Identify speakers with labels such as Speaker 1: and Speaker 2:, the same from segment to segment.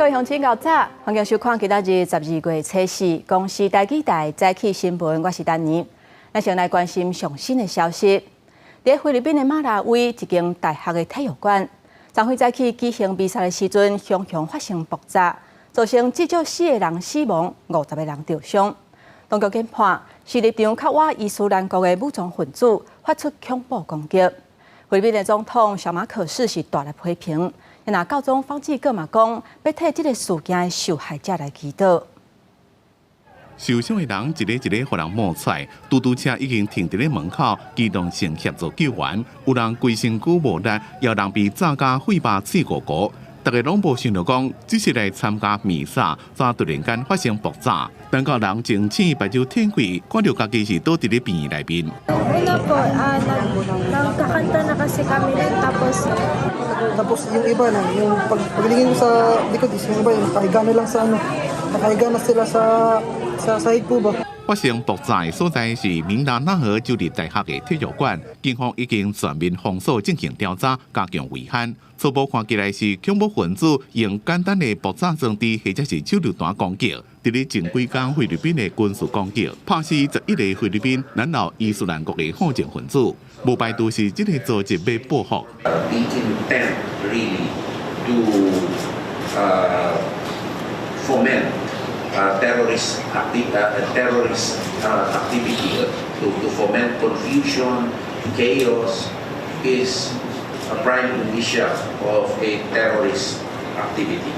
Speaker 1: 位鄉親𠢕早，歡迎收看今仔日12月初四公視台語台早起新聞，我是丹妮。咱先來關心上新的消息。佇菲律賓的馬拉威一間大學的體育館，昨昏早起舉行彌撒的時陣，雄雄發生爆炸，造成至少四个人死亡，50個人著傷。當局研判是立場較倚伊斯蘭國的武裝分子發出恐怖攻擊。菲律賓的總統小馬可仕是大力批評。若教宗方濟各嘛講，欲替這个事件的受害者來祈禱。
Speaker 2: 受傷的人一个一個予人摸出來，嘟嘟車已經停佇咧門口，機動性協助救援。有人規身軀無力，有人被炸甲肺肉碎糊糊。逐家攏無想著講，只是來參加彌撒，怎突然間發生爆炸？等到人清醒，目睭天開，看著家己是倒佇咧病院內面。
Speaker 3: Una po, nagkakanta na kasi kami nun, tapos
Speaker 4: Tapos yung iba na, yung pagtingin ko sa likod is yung iba yung nakahiga na lang sa ano, nakahiga na sila sa sahig po ba.
Speaker 2: 發生爆炸的所在是明達納河州立大學的體育館，警方已經全面封鎖進行調查，加強維安。初步看起來是恐怖分子用簡單的爆炸裝置或者是手榴彈攻擊。佇咧前幾工菲律賓的軍事攻擊，拍死11個菲律賓南老伊斯蘭國的武裝分子，無排除是這個組織欲報復。
Speaker 5: The intent really to foment terrorist activity, to foment confusion, chaos, is a prime indicia of a terrorist activity.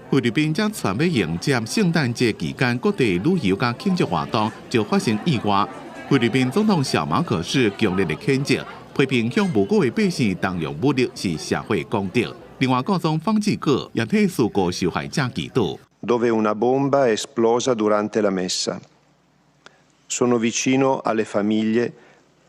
Speaker 2: 菲律賓才準備迎接聖誕節期間各地旅遊佮慶祝活動，就發生意外。菲律賓總統小馬可仕強烈的譴責，批評向無辜的百姓動用武力是社會公德。另外，教宗方濟各也替事故受害者祈禱。
Speaker 6: Dove una bomba è esplosa durante la messa. Sono vicino alle famiglie,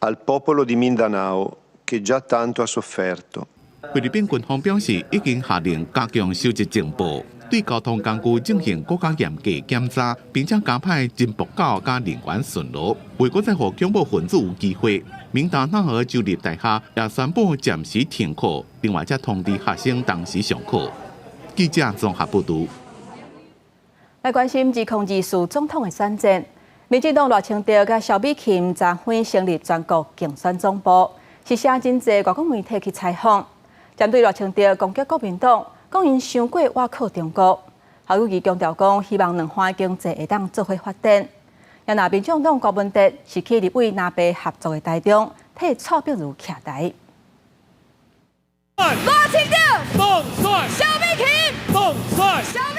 Speaker 6: al popolo di Mindanao che già tanto ha sofferto.
Speaker 2: 菲律賓軍方表示，已經下令加強收集情報，對交通工具進行閣較嚴格檢查，並且加派偵爆狗佮人員巡邏，袂閣再予恐怖分子有機會。明達納河州立大學也宣布暫時停課，另外則通知學生當時上課。記者綜合報導。
Speaker 1: 來關心2024總統的選戰，民進黨賴清德佮蕭美琴昨昏成立全國競選總部，是請真濟外國媒體去採訪，針對賴清德攻擊國民黨，講𪜶傷過倚靠中國。侯友宜強調講，希望兩岸經濟會當做伙發展。若民進黨柯文哲是去立委藍白合作的台中，替蔡壁如徛台。
Speaker 7: 賴清德，蕭美琴，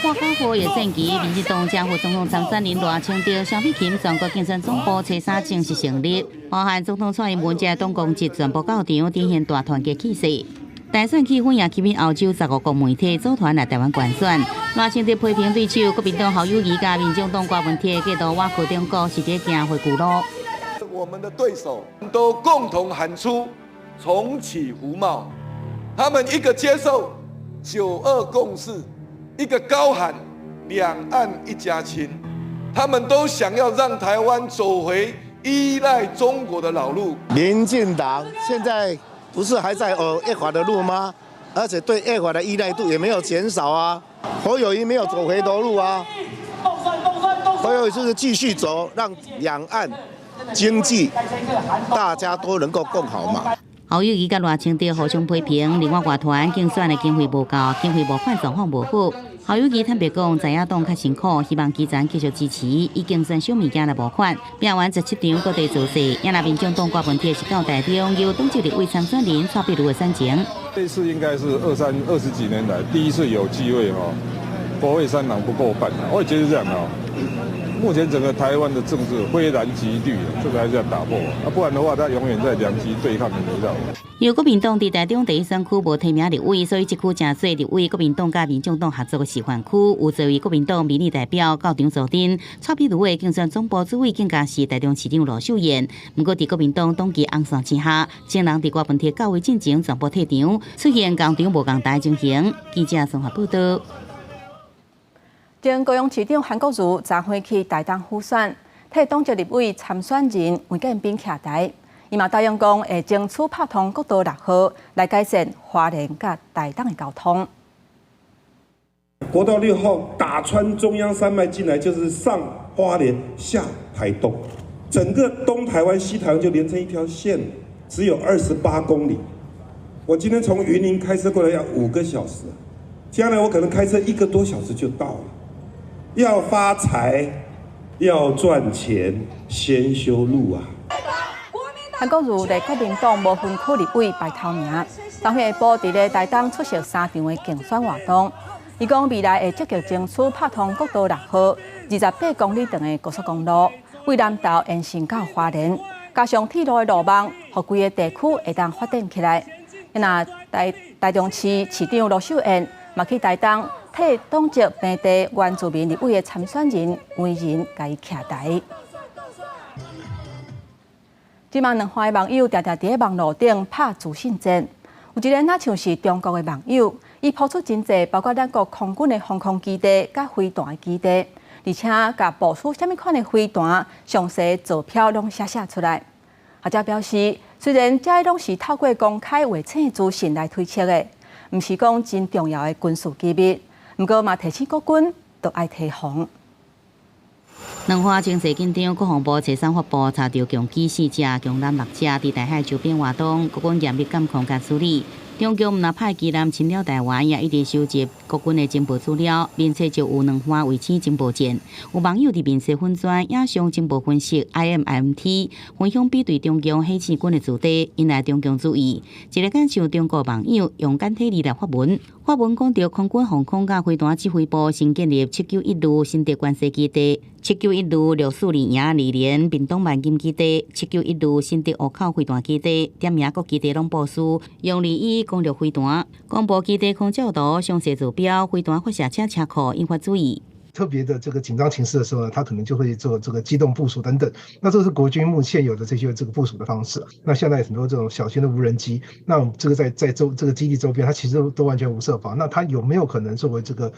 Speaker 8: 外交部也戰旗，民進黨正副總統參選人賴清德、蕭美琴全國競選總部初三正式成立，包含總統蔡英文這黨公職全部到場，展現大團結氣勢。大選氣氛也吸引歐洲15國媒體組團來台灣觀選。賴清德批評對手國民黨侯友宜佮民進黨柯文哲過度倚靠中國，是佇行回舊路。
Speaker 9: 我們的對手都共同喊出重啟服貿，他們一個接受九二共識，一個高喊兩岸一家親，他們都想要讓台灣走回依賴中國的老路。
Speaker 10: 民進黨現在不是還在走越法的路嗎？而且對越法的依賴度也沒有減少啊。侯友宜沒有走回頭路啊。侯友宜就是繼續走，讓兩岸經濟大家都能夠共好嘛。
Speaker 8: 侯友宜佮賴清德互相批評，另外外傳競選的經費無夠，經費募款狀況無好。侯友宜坦白講，在野黨較辛苦，希望基層繼續支持，以競選小物件來募款。拼完17場各地造勢，也若民進黨柯文哲是到台中，由黨籍立委參選人蔡壁如的選情。
Speaker 11: 這次應該是二三二十幾年來第一次有機會哈，國會三黨不過半，我也覺得這樣啊。目前整個台灣的政治非藍即綠，這個還是要打破啊，不然的話，它永遠在兩極對抗的泥淖。
Speaker 8: 由國民黨佇台中第一選區無提名立委，所以這區成做立委國民黨佮民進黨合作的示範區，有這位國民黨民意代表到場助陣，蔡壁如的競選總部主委更加是台中市長盧秀燕。毋過佇國民黨黨旗紅線之下，眾人佇柯文哲到位進前全部退場，出現仝場無仝台情形。記者綜合報道。
Speaker 1: 前高雄市長韓國瑜昨昏去台東輔選，替黨籍立委參選人黃建斌徛台。伊嘛答應講會爭取拍通國道6號來改善花蓮佮台東的交通。
Speaker 12: 國道6號打穿中央山脈進來，就是上花蓮下台東，整個東台灣西台灣就連成一條線，只有28公里。我今天從雲林開車過來要5個小時，將來我可能開車1個多小時就到了。要發財，要賺錢，先修路啊！
Speaker 1: 韓國瑜佇國民黨無分區立委排頭名，昨昏下晡佇咧台東出席三場的競選活動。伊講未來會積極爭取拍通國道6號28公里長的高速公路，為南投延伸到花蓮，加上鐵路的路網，予規个地區會當發展起來。若台中市市長盧秀燕嘛去台東替黨籍平地原住民立委的參選人黃仁共伊徛台。這馬兩岸的網友定定佇咧網路頂拍資訊戰，有一個若像是中國的網友，伊拋出真濟，包括咱國空軍的防空基地佮飛彈的基地，而且共部署啥物款的飛彈，詳細坐標攏寫寫出來。學者表示，雖然這攏是透過公開衛星資訊來推測的，毋是講真重要的軍事機密，毋過嘛提醒國軍著愛提防。
Speaker 8: 兩岸情勢緊張，國防部初三發布查著共機四隻、共艦六隻佇台海周邊活動，國軍嚴密監控佮處理。中共毋但派機艦侵擾台灣，也一直收集國軍的情報資料，面冊就有兩岸衛星情報戰。有網友佇面冊粉專影像情報分析 IMMT 分享比對中共火箭軍的駐地，引來中共注意。一个敢像中國網友用簡體字來發文，發文講著空軍防空佮飛彈指揮部新建立791旅新竹關西基地、791旅642營二連屏東萬金基地、791旅新竹湖口飛彈基地，點名各基地攏部署用2E 攻略飛彈，公布基地空照圖、詳細坐標、飛彈發射車車庫，引發注意。
Speaker 13: 特別的這個緊張情勢的時候呢，他可能就會做這個機動部署等等。那這個是國軍目前有的這些這個部署的方式。那現在很多這種小型的無人機，那這個在這個基地周邊，它其實都完全無設防。那它有沒有可能作為這個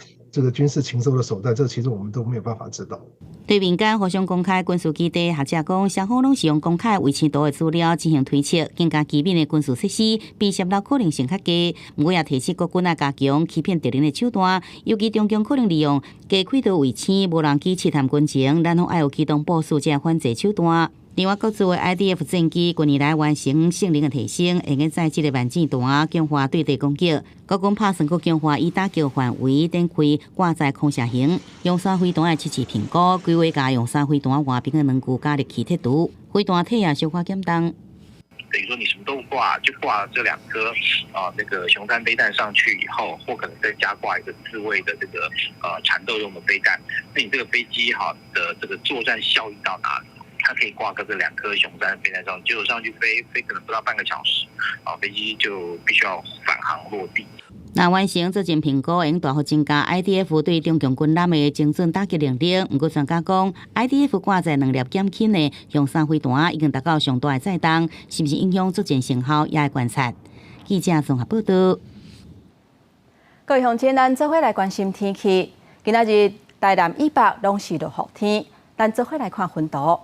Speaker 13: 軍事情搜的手段？這個其實我們都沒有辦法知道。
Speaker 8: 對民間互相公開軍事基地，學者講雙方攏是用公開衛星圖的資料進行推測，更加機密的軍事設施，被洩露可能性較低。毋過也提醒國軍愛加強欺騙敵人的手段，尤其中共可能利用低軌道衛星、無人機刺探軍情，咱攏愛有機動部署這反制手段。另外，國造的 IDF 戰機近年來完成性能的提升，會用載這个萬箭彈強化對地攻擊。國軍拍算閣強化以打擊範圍展開掛載空射型雄三飛彈的測試評估，規劃共雄三飛彈外邊的軟具加熱氣剔除，飛彈體也小可減重。
Speaker 14: 等於說你什麼都不掛，就掛這兩顆啊，那個雄三飛彈上去以後，或可能再加掛一個自衛的這個纏鬥用的飛彈，那你這個飛機哈的這個作戰效益到哪裡？它可以掛個這兩顆雄三飛彈上，結果上去飛飛可能不到半個小時，啊，飛機就必須要返航落地。
Speaker 8: 若完成作戰評估，會大幅增加 IDF 對中共軍艦的精準打擊能力。毋過專家講，IDF 掛載兩粒減輕的雄三飛彈已經達到上大的載重，是毋是影響作戰成效，也愛觀察。記者綜合報道。
Speaker 1: 各位鄉親，咱做伙來關心天氣。今仔日台南以北攏是落雨天，咱做伙來看雲圖。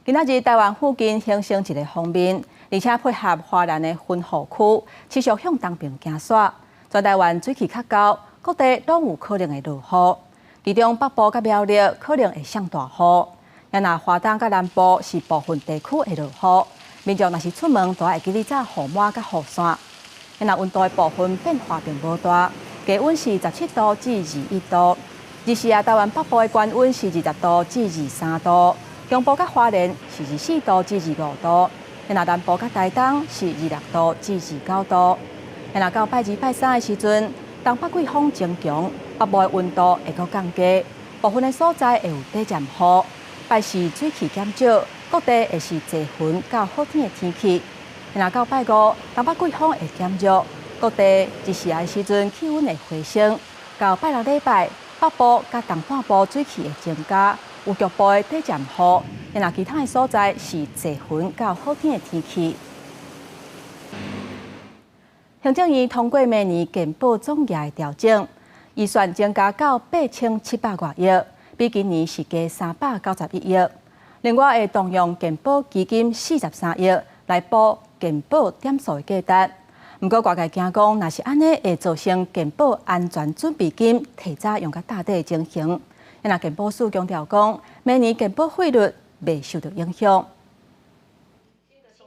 Speaker 1: 今仔日台灣附近形成一个鋒面，而且配合華南的雲雨區，持續向東邊行徙。全台灣水汽較高，各地攏有可能會落雨。其中北部佮苗栗可能會上大雨，若花東佮南部是部分地區會落雨。民眾若是出門，都愛記得帶雨帽佮雨傘。若溫度的部分變化並無大，低溫是17度至21度。日時啊，台灣北部的高溫是20度至23度。中部佮花蓮是24度至25度，若南部佮台東是26度至29度。若到拜二、拜三的時陣，東北季風增強，北部的溫度會閣降低，部分的所在會有短暫雨。拜四水汽減少，各地會是濟雲到好天的天氣。若到拜五，東北季風會減弱，各地日時的時陣氣溫會回升。到拜六禮拜，北部佮東半部水汽會增加。有局部的短暫雨，若其他的所在是濟雲到好天的天氣。行政院通過明年健保總額的調整，預算增加到8700外億，比今年是加391億。另外會動用健保基金43億來補健保點數的價值。毋過外界驚講，若是按呢會造成健保安全準備金提早用甲大底的情形。若健保署強調講，明年健保費率袂受到影響。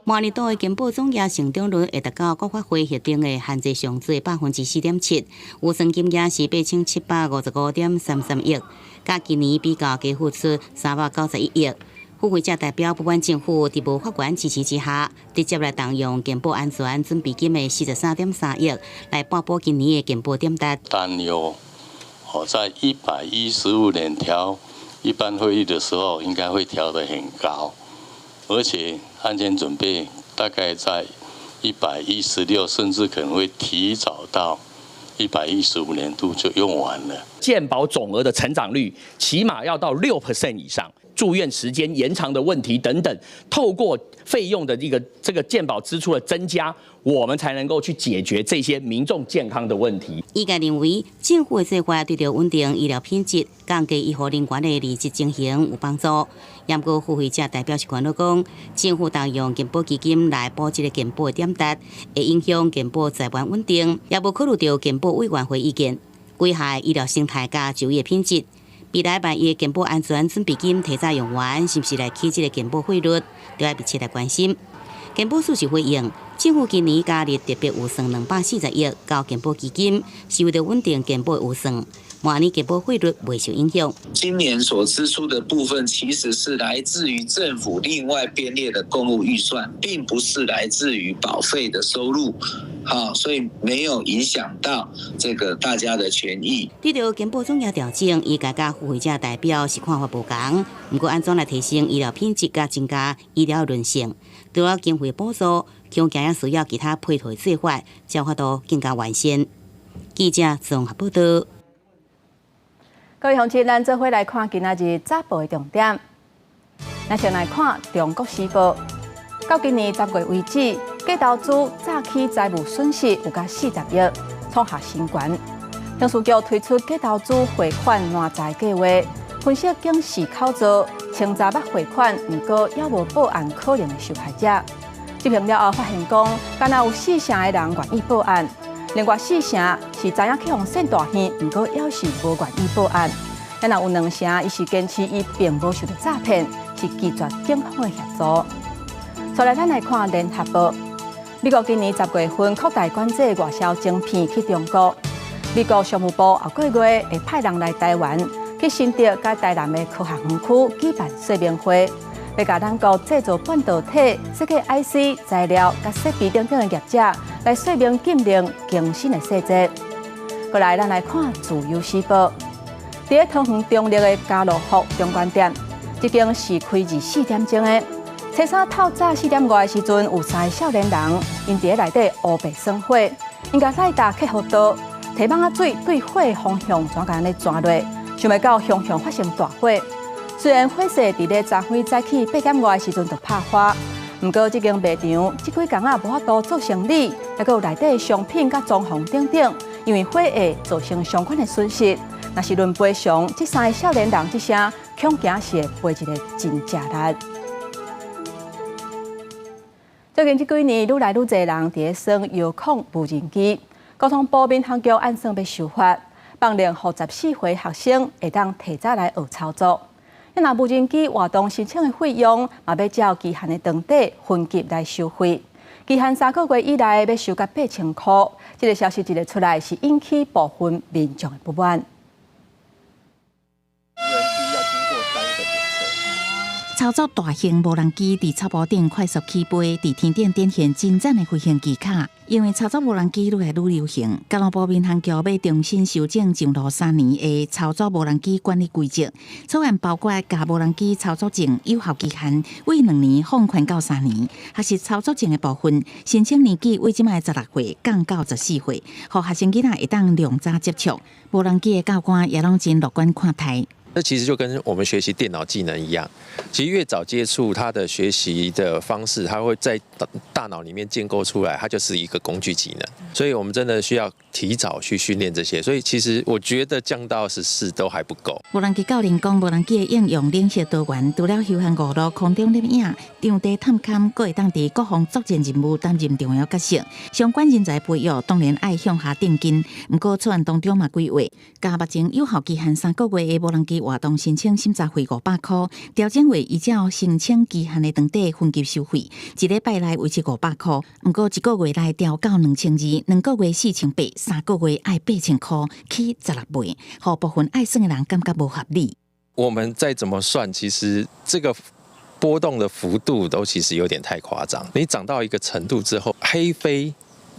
Speaker 8: 明年度的健保總額成長率會達到國發會核定的限制上濟4.7%，預算金額是8755.33億，佮今年比較加付出391億。付費者代表不滿政府佇無法官支持之下，直接來動用健保安全準備金的43.3億來撥補今年的健保點值。
Speaker 15: 擔憂，在115年調一般費率的時候，應該會調得很高，而且安全準備大概在116，甚至可能會提早到115年度就用完了。
Speaker 16: 健保總額的成長率起碼要到6% 以上，住院時間延長的問題等等，透過費用的一個這個健保支出的增加，我們才能夠去解決這些民眾健康的問題。
Speaker 8: 醫界認為，政府的做法對著穩定醫療品質、降低醫護人員的離職情形有幫助。毋過付費者代表是煩惱講，政府動用健保基金來補這個健保的點值，會影響健保財源穩定，也無考慮著健保委員會意見，危害醫療生態佮就醫的品質。未來萬一健保安全準備金提早用完，是毋是來起這個健保費率，都愛密切來關心。健保署是回應，政府今年加入特別預算240億交健保基金，是為著穩定健保預算。明年健保費率袂受影響。
Speaker 17: 今年所支出的部分，其實是來自於政府另外編列的公務預算，並不是來自於保費的收入，好，所以沒有影響到這個大家的權益。
Speaker 8: 對著健保總額調整，醫界佮付費者代表是看法無仝，毋過按怎來提升醫療品質佮增加醫療韌性，除了經費補助，恐驚也需要其他配套做法，才有法度更加完善。記者綜合報道。
Speaker 1: 各位鄉親，咱做伙來看今仔日早報的重點。咱先來看《中國時報》，到今年10月為止，假投資詐欺財務損失有甲40億，創下新高。刑事局推出假投資匯款攔財計劃，分析警示口座，清查捌匯款，毋過猶無報案可能的受害者。執行了後發現講，敢若有四成的人願意報案。另外四成是知影去予騙大耳，毋過猶是無願意報案。若有兩成，伊是堅持伊並無受到詐騙，是拒絕警方的協助。再來，咱來看聯合報。美國今年10月份擴大管制外銷晶片去中國。美國商務部後個月會派人來台灣，去新竹佮台南的科學園區舉辦說明會，欲共咱國製造半導體、設計 IC 材料佮設備等等的業者來說明禁令更新的細節。過來，咱來看自由時報。佇咧桃園中壢的家樂福中間店，這間是開24點鐘的。初三透早4點外的時陣，有三个少年人，𪜶佇咧內底烏白耍火，𪜶共賴達客戶刀，提蠓仔水對火的方向怎按呢鑽落，想袂到熊熊發生大火。雖然火勢佇咧昨昏早起8點外的時陣就拍花，毋過這間賣場這幾工仔無法度做生理，猶閣有內底商品佮裝潢等等，因為火會造成相關的損失。若是論賠償，這三个少年人這聲恐驚是會賠一個真食力。最近這幾年，愈來愈濟人佇咧耍遙控無人機。交通部民航局按算欲修法，放令予14歲學生會當提早來學操作。若無人機活動申請的費用，嘛欲照機械的長短分級來收費。期限3個月以內欲收到8000箍。這个消息一个出來，是引起部分民眾的不滿。
Speaker 18: 無人機要經過三個檢測。
Speaker 19: 操作大型無人機佇草坡頂快速起飛，佇天頂展現精湛的飛行技巧。因為操作無人機愈來愈流行，交通部民航局欲重新修正上路3年的操作無人機管理規則，草案包括共無人機操作證有效期限為2年放寬到3年，學習操作證的部分申請年紀為這擺16歲降到14歲，予學生囡仔會當量早接觸無人機的教官也攏真樂觀看待。
Speaker 20: 這其實就跟我們學習電腦技能一樣，其實越早接觸，他的學習的方式，他會在大腦裡面建構出來，它就是一個工具技能。所以我們真的需要提早去訓練這些。所以其實我覺得降到14都還不夠。
Speaker 19: 無人機教練講，無人機的應用領域多元，除了休閒娛樂、空中攝影、場地探勘，閣會當佇國防作戰任務擔任重要角色。相關人才培育當然愛向下定金，毋過草案當中嘛規劃，共目前有效期限3個月的無人機活動申請審查費500箍，調整為依照申請期限的長短分級收費，一禮拜內維持500箍，毋過一個月內調到2200，2個月4800，3個月愛8000箍，起16倍，予部分愛耍的人感覺無合理。
Speaker 20: 我們再怎麼算，其實這個波動的幅度都其實有點太誇張。你漲到一個程度之後，黑飛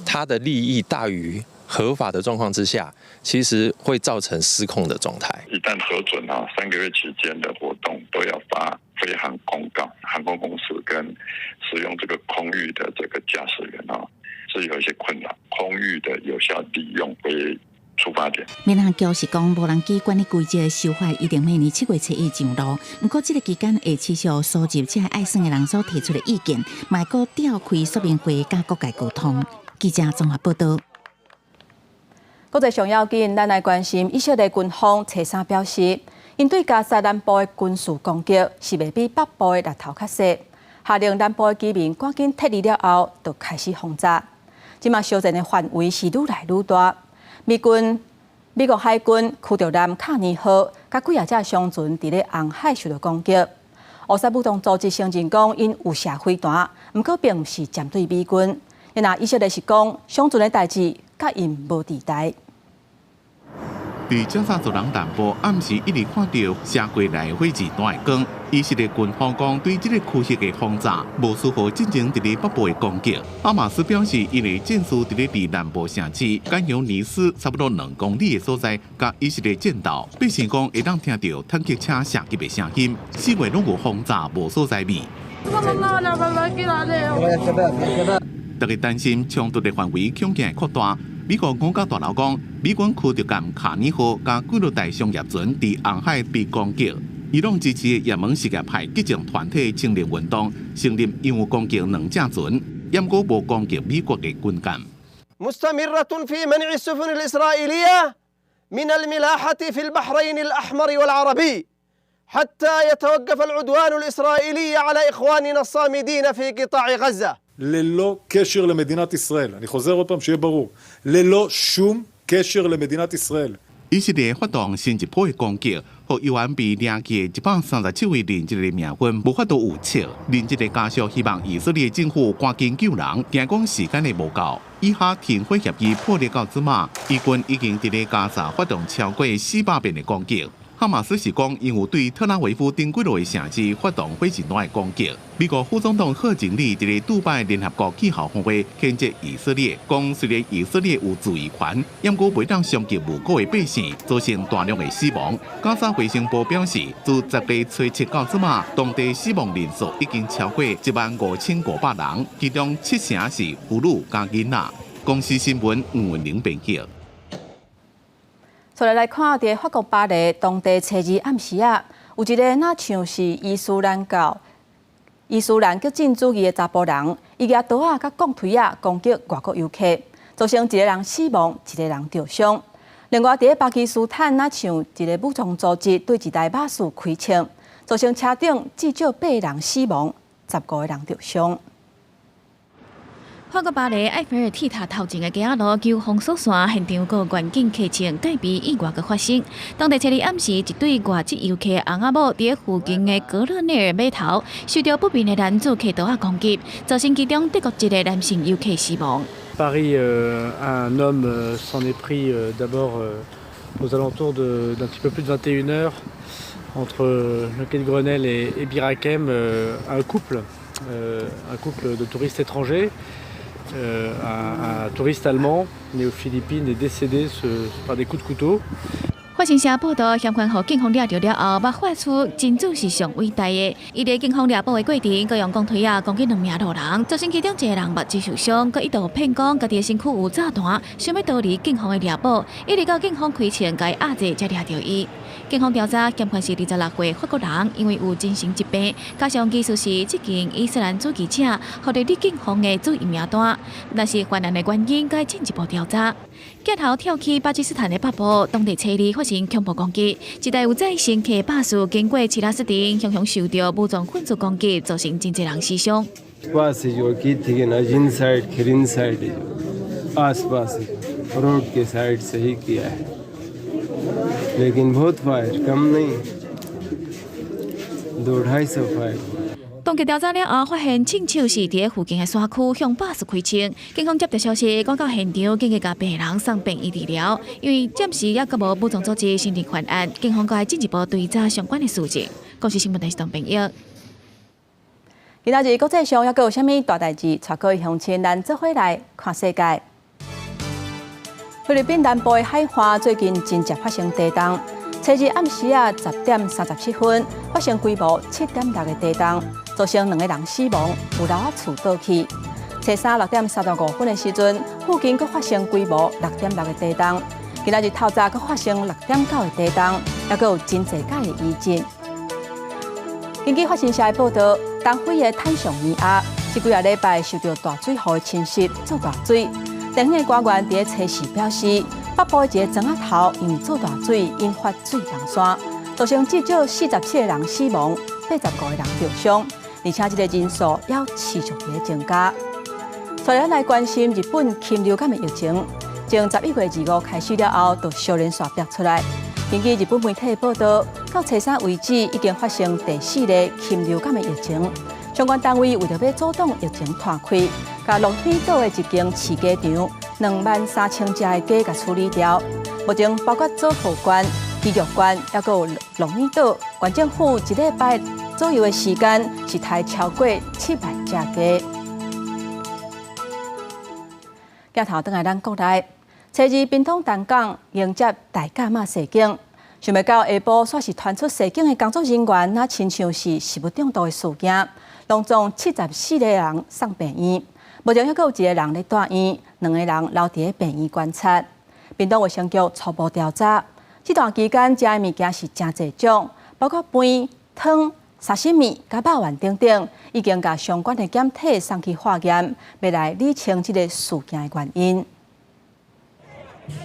Speaker 20: 它的利益大於合法的狀況之下，其實會造成失控的狀態。
Speaker 21: 一旦核准啊，3個月期間的活動都要發飛航公告，航空公司跟使用這個空域的這個駕駛員啊，是有一些困擾。空域的有效利用為出發點。
Speaker 19: 民航局是講，無人機管理規則的修法一定明年7月7日上路。毋過這個期間會持續收集這愛耍的人所提出的意見，嘛會閣召開說明會，佮各界溝通。記者綜合報道。
Speaker 1: 國際上要緊，咱來關心以色列軍方初三表示，𪜶對加薩南部的軍事攻擊是袂比北部的力頭較細，下令南部的居民趕緊撤離了後，就開始轟炸。這馬相戰的範圍是愈來愈大。美軍、美國海軍驅逐艦卡尼號，佮幾仔隻商船佇咧紅海受到攻擊。胡塞武裝組織承認講，𪜶有射飛彈，毋過並毋是針對美軍。若以色列是講，商船的代誌佮𪜶無佇台。
Speaker 2: 佇加薩走廊南部，暗時一直看著射過來火箭彈的光。以色列軍方講，對這個區域的轟炸，無輸予進前佇咧北部的攻擊。哈馬斯表示，𪜶的戰士佇咧佇南部城市甘尤尼斯差不多2公里的所在，佮以色列戰鬥。百姓講會當聽著坦克車射擊的聲音。4月攏有轟炸，無所在變。大家擔心衝突的範圍恐驚會擴大。美國五角大樓講，美軍驅逐艦卡尼號佮幾落台商業船佇紅海被攻擊。伊朗支持的也門什葉派激進團體青年運動承認𪜶有攻擊兩隻船，毋過無攻擊美國的軍艦。
Speaker 22: مستمرة في منع السفن الإسرائيلية من الملاحة في البحرين الأحمر والعربي حتى يتوقف العدوان الإسرائيلي على إخواننا الصامدين في قطاع غزة.
Speaker 23: ללא קשר למדינת ישראל. אני חוזר עוד פעם שיהיה ברור. ללא שום קשר למדינת ישראל.
Speaker 2: 以色列發動新一波的攻擊，予猶原被掠去的137位人質的命運無法度預測。人質的家屬希望以色列政府趕緊救人，驚講時間會無夠。以哈停火協議破裂到這馬，以軍已經佇咧加薩發動超過400遍的攻擊。哈馬斯是講，𪜶有對特拉維夫等幾落个城市發動火箭彈的攻擊。美國副總統賀錦麗佇咧杜拜聯合國氣候峰會譴責以色列，講雖然以色列有自衛權，毋過袂當傷及無辜的百姓，造成大量的死亡。加沙衛生部表示，自10月初7到這馬，當地死亡人數已經超過15,500人，其中七成是婦女佮囡仔。公視新聞吳文玲編輯。
Speaker 1: 再來來看，佇法國巴黎當地初二暗時仔，有一个若像是伊斯蘭教、伊斯蘭激進主義的查埔人，伊舉刀仔佮鋼錘仔攻擊外國遊客，造成一个人死亡，一个人著傷。另外，佇巴基斯坦，若像一个武裝組織對一台巴士開槍，造成車頂至少八个人死亡，15個人著傷。
Speaker 24: 法國巴黎埃菲爾鐵塔頭前的街仔路求封鎖線現場閣遠景客槍戒備意外閣發生。當地初二暗時，一對外籍遊客翁仔某佇附近的格勒內爾碼頭，受著不明的男子提刀仔攻擊，造成其中德國籍的男性遊客死亡。
Speaker 25: Paris, un homme s'en est pris d'abord aux alentours d'un petit peu plus de 21 heures entre le quai de Grenelle et Bir Hakeim, un couple de touristes étrangers. Un touriste allemand né aux Philippines est décédé par des coups de couteau.
Speaker 24: 法新社報道，嫌犯予警方掠著了後，捌發出真主是上偉大的。伊佇警方掠捕的過程，閣用鋼錘仔攻擊兩名路人，造成其中一個人目睭受傷，閣一度騙講家己的身軀有炸彈，想欲逃離警方的掠捕，一直到警方開槍共伊壓制，才掠著伊。警方調查，嫌犯是26歲法國人，因為有精神疾病，加上其實是這間伊斯蘭主義者予列入警方的注意名單。但是犯案的原因該進一步調查。鏡頭跳去巴基斯坦的北部，當地初二發生恐怖攻擊，一台有載乘客巴士經過齊拉斯鎮，雄雄受著武裝分子攻擊，造成真濟人死傷。
Speaker 3: पास ही जो की थी ना जिन साइड खिरिन साइड आस पास रोड के साइड से ही किया है, लेकिन बहुत फायर कम नहीं, दो ढाई सौ फायर।
Speaker 24: 當局調查了後，發現槍手是佇附近的山區向巴士開槍。警方接到消息，趕到現場，緊急共病人送病院治療。因為暫時猶閣無武裝組織承認犯案，警方閣愛進一步追查相關的事證。公視新聞電視當朋友。
Speaker 1: 今仔日國際上猶閣有啥物大代誌？帶各位鄉親，咱做伙來看世界。菲律賓南部的海岸最近真濟發生地動，初二暗時仔10點37分發生規模7.6的地動，造成兩個人死亡，有樓仔厝倒去。初三6點35分的時陣，附近閣發生規模6.6的地動，今仔日透早閣發生6.9的地動，猶閣有真濟擺的餘震。根據法新社的報道，東非的坦桑尼亞這幾个禮拜受著大水雨的侵襲，做大水。地方的官員佇咧初四表示，北部的一个莊仔頭因為做大水引發水崩山，造成至少47個人死亡，85個人著傷，而且這个人數猶持續佇咧增加。所以咱來關心日本禽流感的疫情，從11月25開始了後，就相連紲爆出來。根據日本媒體報道，到初三為止已經發生第四例禽流感的疫情。相關單位為著欲阻擋疫情湠開，共鹿兒島的一間飼雞場23,000隻的雞共處理掉。目前包括佐賀縣、岐阜縣，猶閣有鹿兒島縣政府一禮拜左右的時間是刣超過7萬隻雞。鏡頭轉來咱國內，初二屏東東港迎接大甲媽示警，想袂到下晡煞是傳出示警的工作人員，若親像是食物中毒的事件，攏總74個人送病院，目前猶閣有一個人咧住院，兩個人留佇咧病院觀察。屏東衛生局初步調查，這段期間食的物件是誠濟種，包括飯、湯、沙西米、佮肉圓等等，已經共相關的檢體送去化驗，欲來理清這个事件的原因。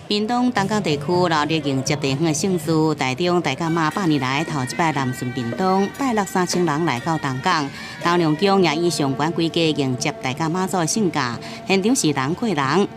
Speaker 8: 屏東東港地區熱烈迎接地方的盛事，台中大甲媽百年來頭一擺南巡屏東，拜六3000人來到東港，燈籠宮也以上懸規格迎接大甲媽祖的聖駕，現場是人過人。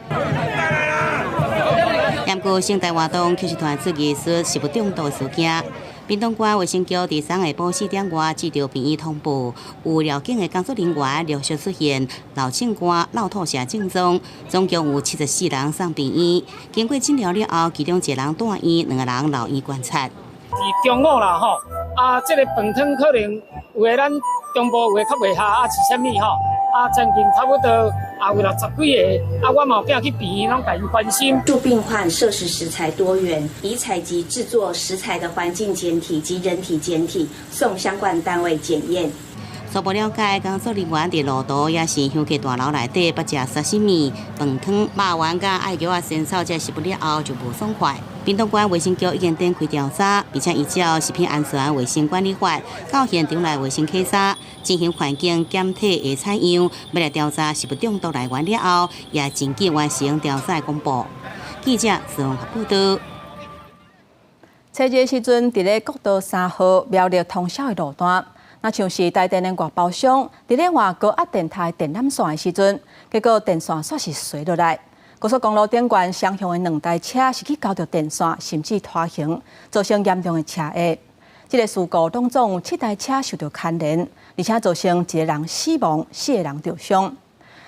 Speaker 8: 不過盛大活動卻是傳出疑似食物中毒事件。屏東縣衛生局佇昨下晡4點外接著病院通報，有寮境的工作人員陸續出現流擤汗、落吐瀉症狀，總共有74人送病院。經過診療了後，其中一個人住院，兩個人留院觀察。
Speaker 4: 佇中午啦，吼，啊，這个飯湯可能有的咱中部有的較袂合，啊是啥物吼？啊，將近差不多啊有60幾个，啊，我嘛有囝去病院，攏共𪜶關心。
Speaker 5: 助病患攝食食材多元，已採集製作食材的環境檢體及人體檢體，送相關單位檢驗。
Speaker 8: 初步了解，工作人員佇路途抑是香客大樓內底，捌食沙西米、飯湯、肉圓佮愛玉仔仙草這食物了後就無爽快。屏東縣衛生局已經展開調查，並且依照食品安全衛生管理法，到現場來衛生檢查，進行環境檢體的採樣，欲來調查食物中毒來源了後，也緊急完成調查的公布。記者綜合報道。
Speaker 1: 初二的時陣，佇咧國道3號苗栗通霄的路段，若像是台電的外包商佇咧換高壓電塔的電纜線的時陣，結果電線煞是垂落來。高速公路頂懸雙向的兩台車是去勾著電線，甚至拖行，造成嚴重的車禍。這个事故攏總有7台車受著牽連，而且造成一個人死亡，4個人著傷。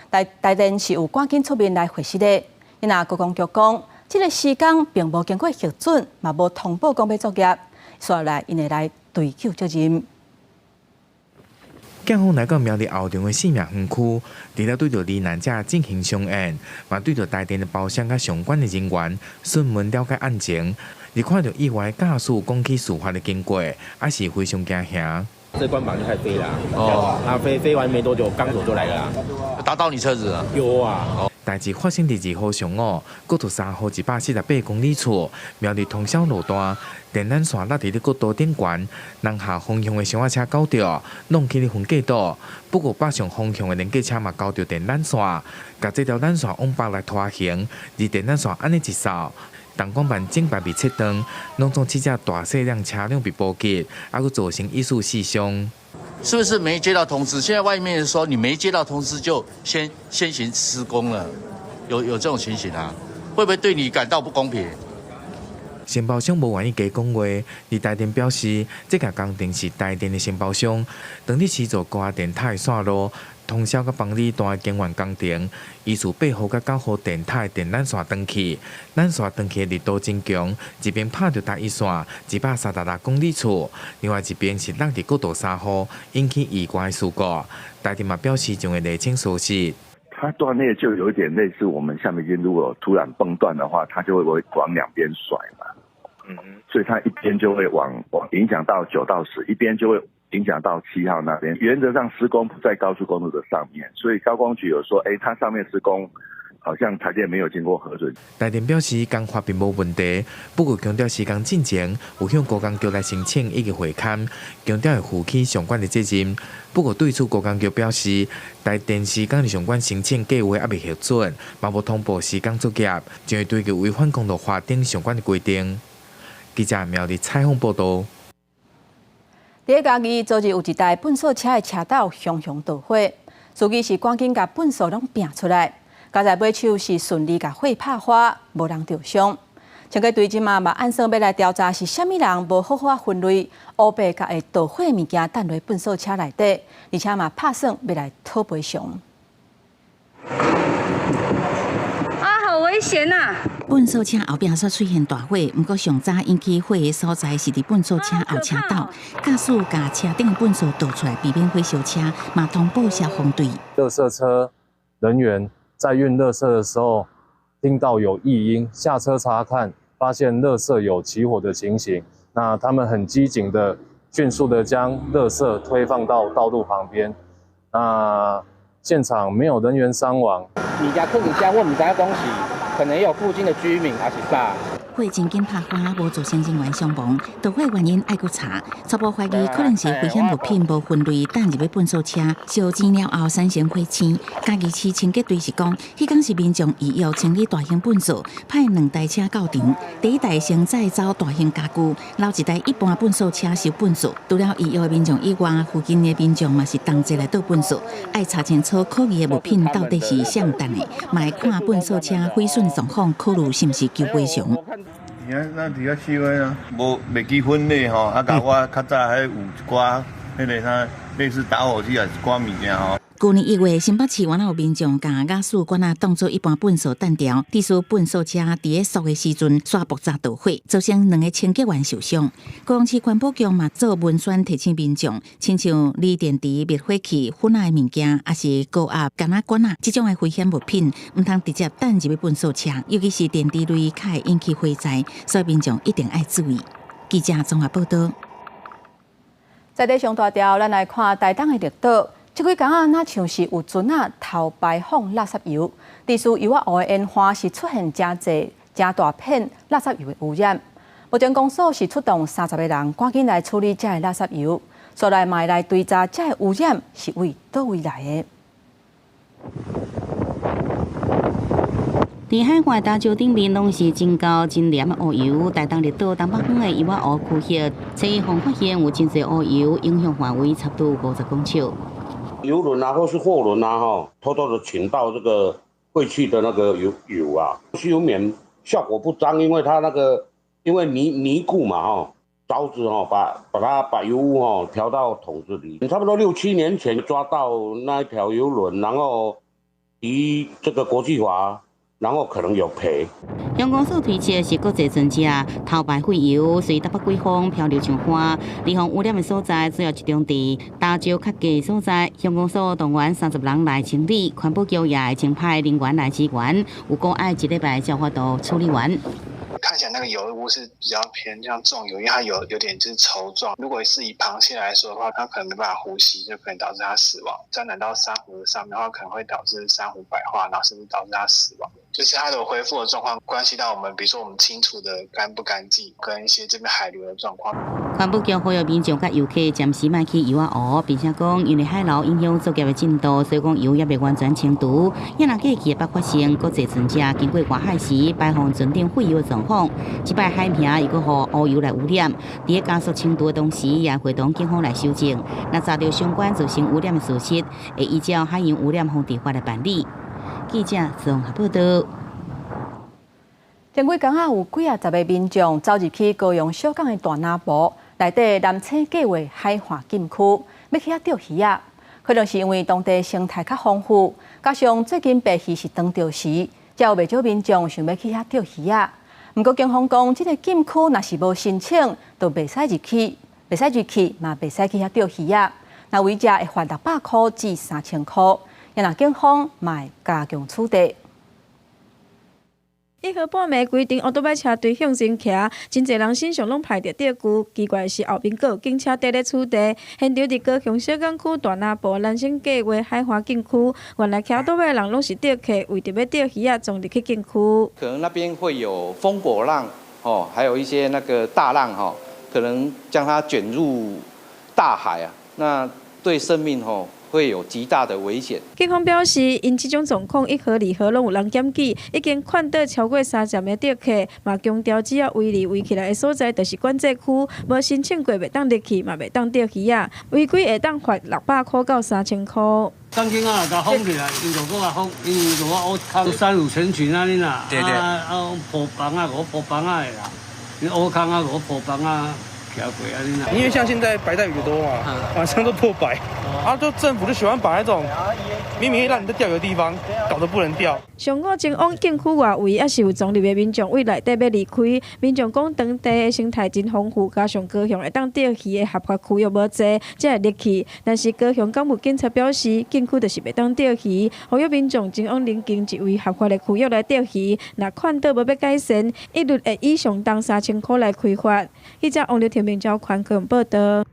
Speaker 1: 台電是有趕緊出面來回釋的。𪜶若高工局講，這个施工並無經過核准，嘛無通報講欲作業，煞來𪜶會來追究責任。
Speaker 6: 警方來到苗栗後場的四名園區，除了對著罹難者進行相驗，嘛對著台電的包商佮相關的人員詢問了解案情。而看著意外駕駛講起事發的經過，也是非常驚嚇。
Speaker 7: 這關板就開始飛啦，哦，啊飛飛完沒多久，鋼索就來了，
Speaker 26: 打到你車子了？
Speaker 7: 有啊。
Speaker 6: 代誌發生佇2號上午，國道三號148公里處，苗栗通霄路段，電纜線落佇咧國道頂懸，南下方向的小客車攪著，弄去咧分隔島。不過北上方向的連結車嘛攪著電纜線，共這條纜線往北來拖行，而電纜線按呢一掃，燈光板整排被切斷，攏總七隻大細輛車輛被波及，猶閣造成一死四傷。
Speaker 7: 是不是沒接到通知？現在外面說你沒接到通知就先行施工了，有這種情形啊？會不會對你感到不公平？
Speaker 6: 承包商無願意加講話，而台電表示，這個工程是台電的承包商，當日施做高壓電塔的線路，通霄佮枋里段的京元工程，依序8號佮9號電塔的電纜線斷去，纜線斷去的力度真強，一邊拍著台一線136公里處，另外一邊是落佇國道3號，引起意外事故。台電嘛表示將會釐清事實。
Speaker 21: 它斷裂就有點類似我們橡皮筋，如果突然崩斷的話，它就會往兩邊甩嘛。所以它一邊就會往影響到9到10，一邊就會影響到7號那邊。原則上施工不在高速公路的上面，所以高工局有說，它上面施工好像台電沒有經過核准。
Speaker 6: 台電表示工法並無問題，不過強調施工進前有向高工局來申請以及會勘，強調會負起相關的責任。不過對此高工局表示，台電施工的相關申請計劃猶未核准，嘛無通報施工作業，將會追究違反公路法等相關的規定。記者苗栗採訪報導。
Speaker 1: 佇咧嘉義，昨日有一台糞掃車的車斗熊熊著火，司機是趕緊共糞掃攏拚出來，佳哉尾手是順利共火拍花，無人著傷。清潔隊這馬嘛按算欲來調查是啥物人無好好分類，烏白共會著火的物件擲落糞掃車內底，而且嘛拍算欲來討賠償。
Speaker 9: 啊，好危險啊！
Speaker 19: 糞掃車後壁煞出現大火，毋過上早引起火的所在是佇糞掃車後車斗，駕駛共車頂的糞掃倒出來，避免火燒車，嘛通報消防隊。
Speaker 10: 垃圾車人員在運垃圾的時候，聽到有異音，下車查看，發現垃圾有起火的情形。那他們很機警的，迅速的將垃圾推放到道路旁邊。那現場沒有人員傷亡。
Speaker 18: 物件囥佇遮，我毋知影講是可能有附近的居民還是啥。
Speaker 19: 火真緊拍花，無造成人員傷亡。著火原因愛閣查，初步懷疑可能是危險物品無分類，擲入去糞掃車，燒錢了後產生火星。嘉義市清潔隊是講，彼工是民眾預約清理大型糞掃，派兩台車到場。第一台先載走大型家具，留一台一般糞掃車收糞掃。除了預約的民眾以外，附近的民眾嘛是同齊來倒糞掃。愛查清楚可疑的物品到底是啥擲的，嘛會看糞掃車毀損狀況，考慮是毋是求賠償。
Speaker 11: 咱佇遐示威啊，無袂記分類吼，啊，共我較早彼有一寡彼个啥類似打火機抑是一寡物件吼。
Speaker 19: 舊年1月，新北市原來有民眾共瓦斯罐仔當作一般糞掃擲著，致使糞掃車佇咧掃的時陣，煞爆炸著火，造成兩个清潔員受傷。高雄市環保局嘛做文宣提醒民眾，親像鋰電池、滅火器、粉仔的物件，抑是高壓桿仔管仔，這種的危險物品，毋通直接擲入去糞掃車，尤其是電池類較會引起火災，所以民眾一定愛注意。記者綜合報導。
Speaker 1: 在地上大條，咱來看台東的綠島。這幾工仔，若像是有船仔偷排放垃圾油，致使油仔湖的沿岸是出現誠濟、誠大片垃圾油的污染。目前公所是出動30個人，趕緊來處理這个垃圾油，煞來嘛會來追查這个污染是為佗位來的。
Speaker 8: 佇海岸礁頂面攏是真厚真黏的烏油，台東綠島東北方的油仔湖區域，初一發現有真濟烏油，影響範圍差不多有50公尺。
Speaker 12: 郵輪啊，或是貨輪啊，吼，偷偷的傾倒這個廢棄的那個油啊，吸油棉效果不彰，因為它那個因為泥固嘛，吼，刀子吼，把油污吼調到桶子裡。差不多6、7年前抓到那一條郵輪，然後離這個國際法。然後可能有賠。
Speaker 8: 鄉公所推測是國際船隻偷排廢油，隨東北季風漂流上岸，預防污染的所在主要集中佇礁較低所在。鄉公所動員30人來清理，環保局也會增派人員來支援，有講愛一禮拜才有法度處理完。
Speaker 13: 看起來那個油污是比較偏向重油，因為它有點就是稠狀。如果是以螃蟹來說的話，它可能沒辦法呼吸，就可能導致它死亡。沾染到珊瑚上面的話，可能會導致珊瑚白化，然後甚至導致它死亡。就是它的恢復的狀況，關係到我們，比如說我們清除的乾不乾淨，跟一些這邊海流的狀況。
Speaker 8: 環保局呼籲民眾佮遊客暫時莫去油仔湖，並且講因為海流影響作業的進度，所以講油猶未完全清除。若過去會捌發生，閣濟船隻經過外海時排放船頂廢油的狀況，這擺海平又閣予烏油來污染。佇咧加速清除的同時，也會同警方來搜證，若查著相關造成污染的事實，會依照海洋污染防治法來辦理。記者綜合報道。
Speaker 1: 前幾工仔有幾仔十个民眾走入去高雄小港的大林埔內底南星計畫海岸禁區，欲去遐釣魚仔。可能是因為當地生態較豐富，加上最近白魚是當著時，才有袂少民眾想欲去遐釣魚仔。毋過警方講，這个禁區若是無申請，就袂使入去，袂使入去嘛，袂使去遐釣魚仔。若違者會罰600箍至3000箍，若警方嘛會加強處罰。
Speaker 14: 一號半暝規定烏多擺車隊向前騎，真濟人身上攏排著釣具。奇怪的是後面閣有警車佇咧處罰。現場佇高雄小港區大林埔南星計畫海岸禁區，原來騎倒擺的人攏是釣客，為著欲釣魚仔，衝入去禁區。
Speaker 15: 可能那邊會有瘋狗浪，哦，還有一些那個大浪，哈，可能將它捲入大海啊，那對生命，吼，會有極大的危險。
Speaker 14: 警方表示，𪜶這種狀況一號、二號攏有人檢舉，已經勸導超過30个釣客，嘛強調只要圍籬圍起來的所在就是管制區，無申請過袂當入去，嘛袂當釣魚仔，違規會當罰600箍到3000箍。
Speaker 16: 當警仔共封起來，伊就閣共封，因為就我烏空三五成群按呢啦，啊鋪房仔，無鋪房仔的啦，你烏空啊，無鋪房仔。
Speaker 17: 因為像現在白帶魚多嘛，晚上都破百，啊，就政府就喜歡把那種明明讓你在釣魚的地方，搞得不能釣。
Speaker 14: 上午前往禁區外圍，猶是有衝入的民眾對內底欲離開。民眾講，當地的生態真豐富，加上高雄會當釣魚的合法區域無濟，才會入去。但是高雄港務警察表示，禁區就是袂當釣魚，呼籲民眾前往鄰近一位合法的區域來釣魚。若勸導無欲改善，一律會以上重3000箍來開罰。記者王劉天明交寬高報道。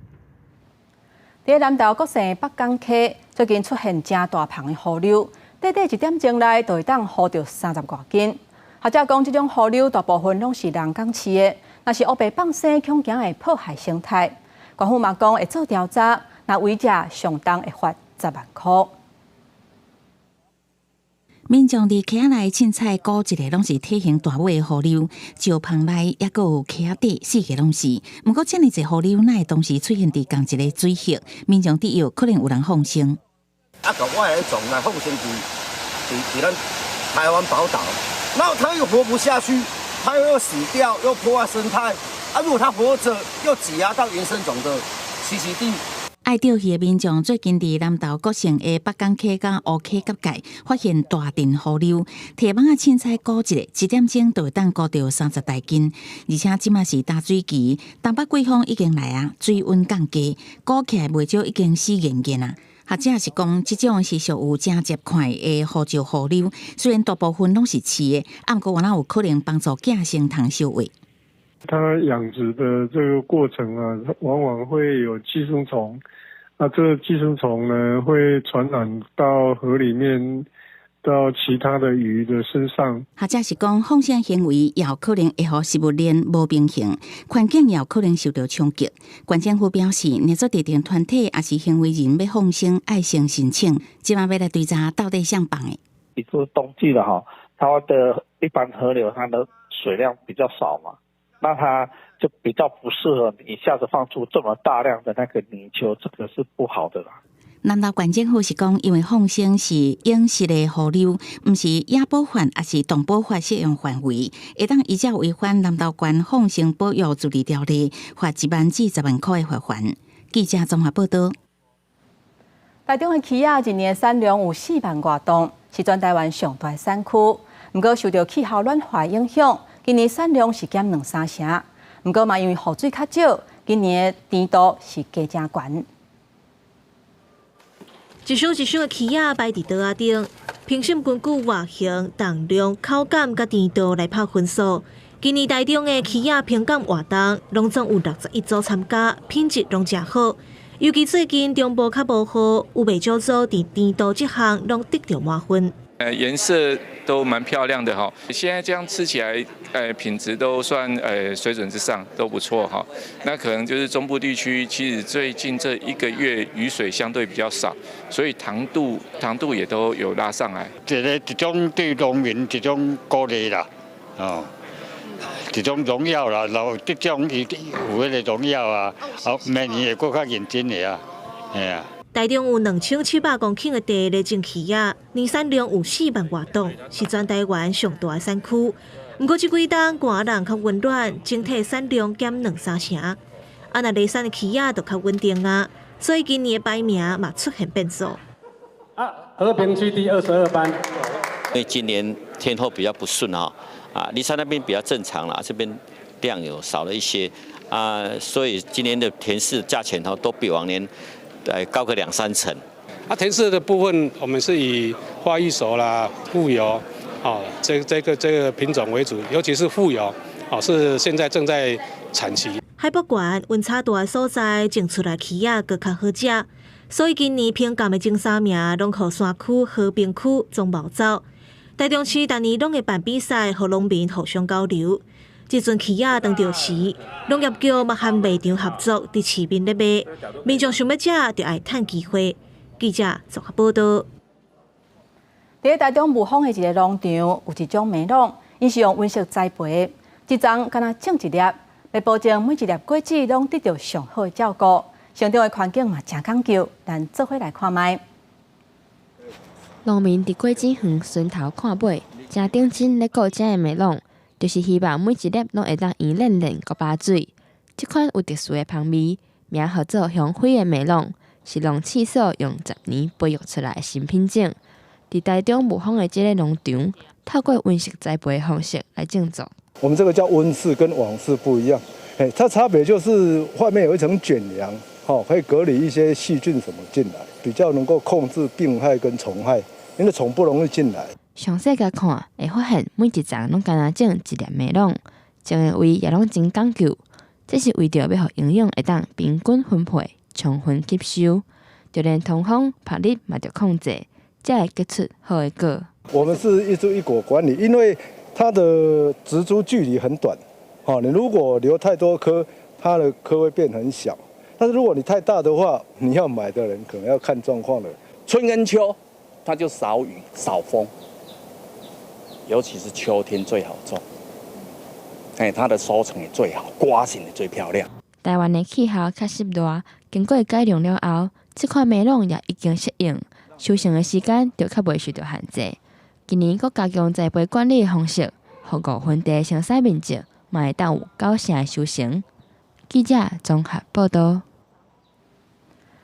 Speaker 1: 佇南投國姓北港溪最近出現誠大帆的河流，短短一點鐘內就會當捕著30外斤。學者講，這種河流大部分攏是人工飼的，若是烏白放生，恐驚會破壞生態。縣府嘛講會做調查，若違者上重會罰10萬箍。
Speaker 19: 民眾佇溪仔內凊彩捕一个，攏是體型大尾的河鰍，石帆內猶閣有溪仔底，四个攏是。毋過遮爾濟河鰍，哪會同時出現佇仝一个水域？民眾質疑可能有人放生。
Speaker 26: 啊，共外來種來放生佇咱台灣寶島，然後它又活不下去，它又死掉，又破壞生態。啊，如果它活著，又擠壓到原生種的棲息地。
Speaker 19: 愛釣魚的民眾最近佇南投國姓的北港溪佮烏溪結界發現大陣河鰍，提網仔凊彩捕一个，一點鐘就會當捕著30台斤，而且這馬是大水期，東北季風已經來啊，水溫降低，捕起來袂少已經死嚴嚴啊。學者是講，這種是屬於誠捷快的湖石河鰍，雖然大部分攏是飼的，毋過原來有可能幫助寄生蟲消化。
Speaker 27: 它養殖的這個過程啊，往往會有寄生蟲。那這個寄生蟲呢，會傳染到河裡面，到其他的魚的身上。
Speaker 19: 學者是講，放生行為也有可能會予食物鏈無平衡，環境也有可能受到衝擊。縣政府表示，若做特定團體抑是行為人欲放生，愛先申請，這馬欲來追查到底誰放的。
Speaker 28: 比如冬季的哈，它的一般河流它的水量比較少嘛，那它就比較不適合一下子放出這麼大量的那個泥鰍，這個是不好的啦。
Speaker 19: 南投縣政府是講，因為放生是養殖的河鰍，毋是野保法抑是動保法適用範圍，會當依照違反南投縣放生保育自治條例，罰1萬至10萬箍的罰鍰。記者綜合報道。
Speaker 1: 台中的柿仔一年產量有4萬外噸，是全台灣上大產區。毋過受著氣候暖化影響，今年產量是減兩三成。毋過嘛，因為雨水較少，今年的甜度是加誠懸。
Speaker 29: 一箱一箱的柿仔擺佇桌仔頂，評審根據外形、重量、口感佮甜度來拍分數。今年台中的柿仔評鑑活動，攏總有61組參加，品質攏誠好。尤其最近中部較無雨，有袂少組佇甜度這項攏得著滿分。
Speaker 2: 顏色都蠻漂亮的哈，現在這樣吃起來，品質都算水準之上，都不錯哈。那可能就是中部地區，其實最近這一個月雨水相對比較少，所以糖度也都有拉上來。
Speaker 3: 這個一種對農民一種鼓勵啦，哦，一種榮耀啦，然後這種有彼個榮耀啊，哦，明年會閣較認真的啊，嘿啊。
Speaker 29: 台中有2700公頃的地咧種柿仔，年產量有4萬外噸，是全台灣上大的產區。毋過這幾冬寒冷較溫暖，整體產量減兩三成。啊，若梨山的柿仔就較穩定啊，所以今年的排名嘛出現變數。
Speaker 4: 啊，和平區第22班。
Speaker 5: 因為今年天候比較不順啊，啊，梨山那邊比較正常啦，這邊量有少了一些啊，所以今年的甜柿價錢都比往年來高個兩三成。
Speaker 4: 啊，甜柿的部分，我們是以花藝熟啦、富油，哦，這個品種為主，尤其是富油，哦，是現在正在產期。
Speaker 29: 海拔懸、溫差大的所在，種出來柿仔閣較好食，所以今年評鑑的前三名攏予山區、和平區總冒走。台中市逐年攏會辦比賽，予農民互相交流。這陣柿仔當著時，農業局嘛和賣場合作，佇市面咧賣，民眾想欲食，就愛趁機會。記者綜合報道。
Speaker 1: 佇台中霧峰的一个農場，有一種梅櫳，𪜶是用溫室栽培，一叢敢若種一粒，欲保證每一粒果子攏得著上好的照顧，成長的環境嘛誠講究，咱做伙來看覓。
Speaker 20: 農民佇果子園巡頭看尾，誠認真咧顧遮的梅櫳，就是希望每一粒攏會當圓輪輪、閣飽水。這款有特殊的芳味，名號做香妃的梅櫳，是農試所用10年培育出來的新品種。佇台中霧峰的這个農場，透過溫室栽培的方式來種作。
Speaker 22: 我們這個叫溫室，跟網室不一樣。它差別就是外面有一層捲簾，可以隔離一些細菌什麼進來，比較能夠控制病害跟蟲害，因為蟲不容易進來。
Speaker 20: 詳細共看，會發現每一叢攏敢若種一粒梅櫳，種的位也攏真講究。這是為著欲予營養會當平均分配、充分吸收，就連通風、曝日嘛著控制，才會結出好的果。
Speaker 22: 我們是一株一果管理，因為它的植株距離很短，你如果留太多顆，它的顆會變很小；但是如果你太大的話，你要買的人可能要看狀況了。
Speaker 23: 春跟秋，它就少雨少風，尤其是秋天最好種，它的收成也最好，瓜型也最漂亮。
Speaker 20: 台灣的氣候較濕熱，經過改良了後，這款梅櫳也已經適應，收成的時間就較袂受著限制。今年閣加強栽培管理的方式，予5分地生產面積嘛會當有9成的收成。記者綜合報道。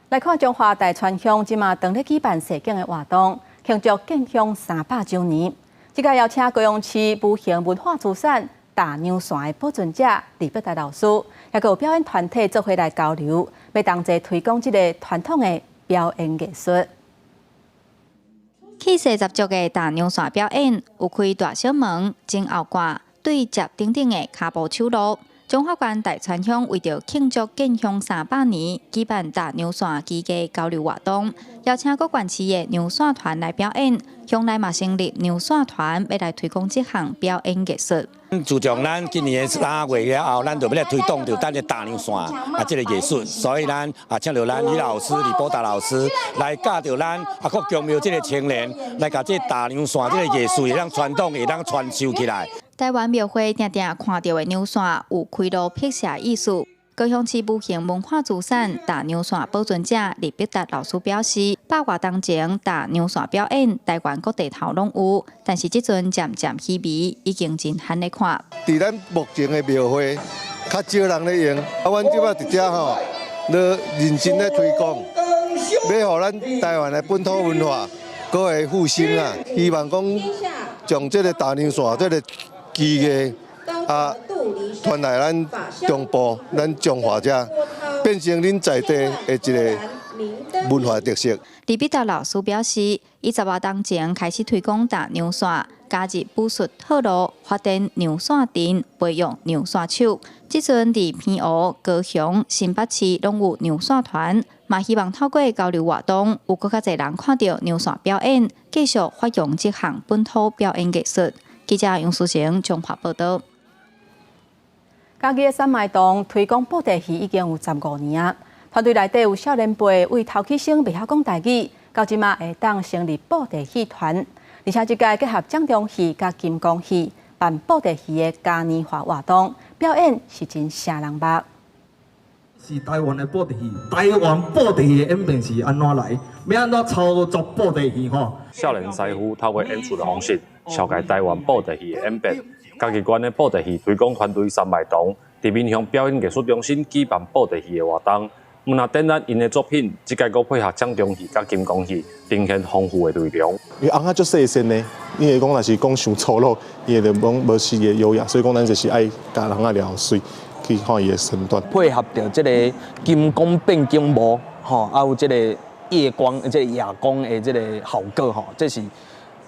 Speaker 1: 來看彰化大川鄉這馬當咧舉辦踅景的活動，慶祝建鄉300週年。這屆邀請高雄市無形文化資產踏娘線的保存者李伯達老師，也閣有表演團體做伙來交流，欲同齊推廣這個傳統的表演藝術。
Speaker 24: 氣勢十足的踏娘線表演，有開大小門、前後掛、對摺等等的跤步手路。彰化縣大川鄉為著慶祝建鄉300年，舉辦踏娘線技藝交流活動，邀請各縣市的娘線團來表演。鄉內嘛成立娘線團，欲來推廣這項表演藝術。
Speaker 25: 自從咱今年3月了後，咱就欲來推動著咱的踏娘線啊，這个藝術，所以咱啊請著咱李老師、李寶達老師來教著咱啊，閣強調這个青年來共這踏娘線這个藝術會當傳統，會當傳承起來。
Speaker 24: 台灣廟會定定看著的娘線有開路辟邪意思。高雄市無形文化資產踏娘線保存者李必達老師表示，百外當前踏娘線表演，台灣各地頭攏有，但是這陣漸漸稀微，已經真罕咧看。
Speaker 11: 佇咱目前的廟會，較少人咧用，啊，阮這擺佇遮吼，咧認真咧推廣，欲予咱台灣的本土文化閣會復興啊！希望講將這个踏娘線這个技藝啊，傳來咱中部、咱彰化遮，變成恁在地的一个文化特色。
Speaker 24: 李必達老師表示，伊10外冬前開始推廣踏娘線，加入武術套路，發展娘線陣，培育娘線手。這陣佇澎湖、高雄、新北市攏有娘線團，嘛希望透過交流活動，有閣較濟人看著娘線表演，繼續發揚這項本土表演藝術。記者楊書成綜合報導。
Speaker 1: 嘉義的三汊洞推廣布袋戲已經有15年啊！團隊內底有少年輩為頭起先袂曉講台語，到這馬會當成立布袋戲團，而且這屆結合掌中戲佮金光戲辦布袋戲的嘉年華活動，表演是真翕人目。
Speaker 6: 是台灣的布袋戲，台灣布袋戲的演變是按怎來？欲按怎操作布袋戲吼？
Speaker 7: 少年師傅透過演出的方式，紹介台灣布袋戲的演變。嘉義縣的布袋戲推廣團隊三汊洞，佇民雄表演藝術中心舉辦布袋戲的活動。毋但展覽𪜶的作品，這屆閣配合掌中戲佮金光戲，呈現豐富的內容。
Speaker 8: 因為尪仔足細身的，伊會講若是講傷粗魯，伊會就講無時個優雅，所以講咱就是愛共人仔聊媠，去看伊的身段。
Speaker 9: 配合著這個金光變景幕，吼，還有這個夜光、這個夜光的這個效果，吼，這是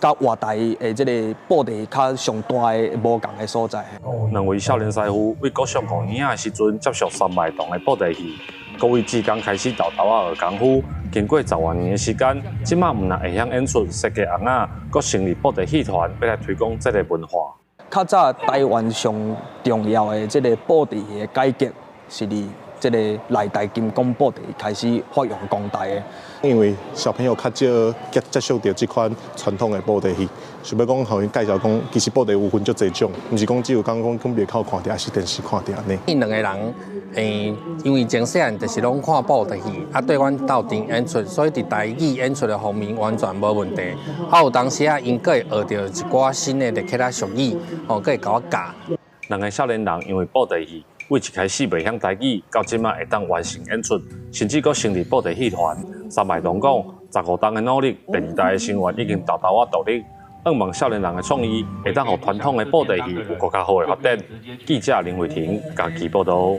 Speaker 9: 佮外台的這個布袋較上大的無仝的所在。
Speaker 7: 兩位少年師傅為國小五年仔的時陣接觸三汊洞的布袋戲，閣為志工開始沓沓仔學功夫，經過10外年的時間，這馬毋但會曉演出設計尪仔，閣成立布袋戲團，欲來推廣這個文化。
Speaker 9: 較早台灣上重要的這個布袋戲的改革，是佇這個內台金光布袋開始發揚光大的。
Speaker 8: 因為小朋友較少接觸著這款傳統的布袋戲，想欲講予𪜶介紹講，其實布袋有分足濟種，毋是講只有講講講廟口看著，抑是電視看著按呢。
Speaker 10: 𪜶兩個人，因為從細漢就是攏看布袋戲，啊，對阮鬥陣演出，所以佇台語演出的方面完全無問題。啊，有當時啊，𪜶閣會學著一寡新的客家俗語，哦，閣會共我教。
Speaker 7: 兩个少年人因為布袋戲，為一開始袂曉台語，到這馬會當完成演出，甚至閣成立布袋戲團。三汊洞講，15冬的努力，第二代的成員已經沓沓仔獨立。向望少年人的創意，會當予傳統的布袋戲有閣較好的發展。記者林慧婷嘉義報導。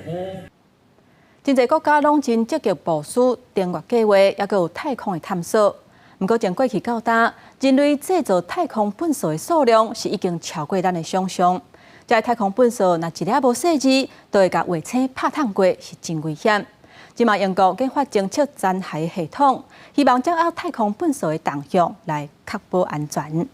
Speaker 1: 真濟國家攏真積極部署登月計劃，抑閣有太空的探索。毋過，從過去到今，人類製造太空糞埽的數量是已經超過咱的想象。這个太空糞埽若一粒無細膩，就會共衛星拍燙過，是真危險。這馬英國研發偵測殘骸系統，希望掌握太空糞埽的動向，來確保安全。